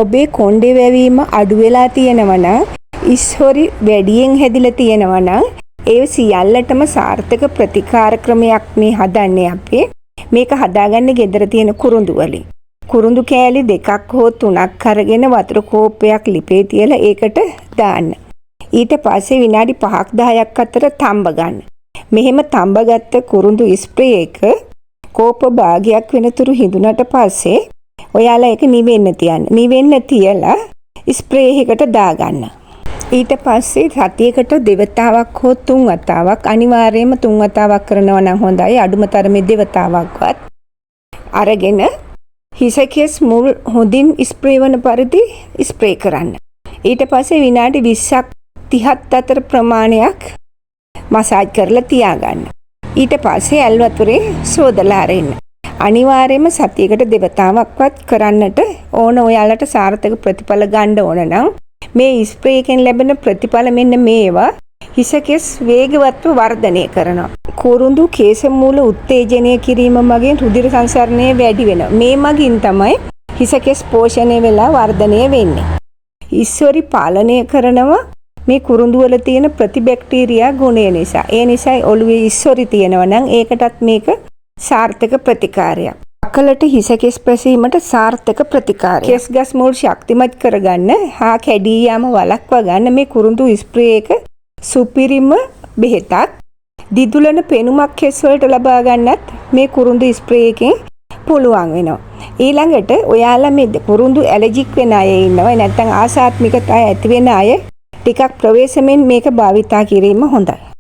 ඔබේ කොණ්ඩේ වැවීම අඩු වෙලා තියෙනවා නම්, ඉස්හොරි වැඩියෙන් හැදිලා තියෙනවා නම්, ඒ සියල්ලටම සාර්ථක ප්‍රතිකාර ක්‍රමයක් මේ හදන්නේ අපි. මේක හදාගන්නේ ගෙදර තියෙන කුරුඳු වලින්. කුරුඳු කෑලි දෙකක් හෝ තුනක් අරගෙන වතුර කෝප්පයක් ලිපේ තියලා ඒකට දාන්න. ඊට පස්සේ විනාඩි 5ක් 10ක් අතර තම්බ ගන්න. මෙහෙම තම්බගත්ත කුරුඳු ස්ප්‍රේ එක කෝප්ප භාගයක් වෙනතුරු හිඳුනට පස්සේ ඔයාලා ඒක නිවෙන්න තියන්න. නිවෙන්න තියලා ස්ප්‍රේ එකකට දාගන්න. ඊට පස්සේ සතියකට දෙවතාවක් හෝ තුන් වතාවක්, අනිවාර්යයෙන්ම තුන් වතාවක් කරනවා නම් හොඳයි, අඩුම තරමේ දෙවතාවක්වත් අරගෙන හිසකෙස් මුල් හොඳින් ස්ප්‍රේ වන පරිදි ස්ප්‍රේ කරන්න. ඊට පස්සේ විනාඩි 20ක් 30ත් අතර ප්‍රමාණයක් මසාජ් කරලා තියාගන්න. ඊට පස්සේ ඇල් වතුරේ සෝදලා අරින්න. අනිවාර්යයෙන්ම සතියකට දෙවතාවක්වත් කරන්නට ඕන ඔයාලට සාර්ථක ප්‍රතිඵල ගන්න ඕන නම්. මේ ස්ප්‍රේ එකෙන් ලැබෙන ප්‍රතිඵල මෙන්න මේවා. හිසකෙස් වේගවත්ව වර්ධනය කරනවා. කුරුඳු කේශ මූල උත්තේජනය කිරීම මගින් රුධිර සංසරණය වැඩි වෙනවා. මේ මගින් තමයි හිසකෙස් පෝෂණය වෙලා වර්ධනය වෙන්නේ. ඉස්හොරි පාලනය කරනවා මේ කුරුඳු වල තියෙන ප්‍රතිබැක්ටීරියා ගුණය නිසා. ඒ නිසා ඔළුවේ ඉස්හොරි තියෙනවා නම් ඒකටත් මේක සාර්ථක ප්‍රතිකාරයක්. අකලට හිසකෙස් පැසීමට සාර්ථක ප්‍රතිකාරයක්. කෙස් ගස් මුල් ශක්තිමත් කරගන්න හා කැඩී යාම වළක්වා ගන්න මේ කුරුඳු ස්ප්‍රේ එක සුපිරිම බෙහෙතක්. දිදුලන පෙනුමක් කෙස් වලට ලබා ගන්නත් මේ කුරුඳු ස්ප්‍රේ එකෙන් පුළුවන් වෙනවා. ඊළඟට ඔයාලා මේ කුරුඳු ඇලර්ජික් වෙන අය ඉන්නවා. නැත්නම් ආසාත්මිකතා ඇති වෙන අය ටිකක් ප්‍රවේශමෙන් මේක භාවිතා කිරීම හොඳයි.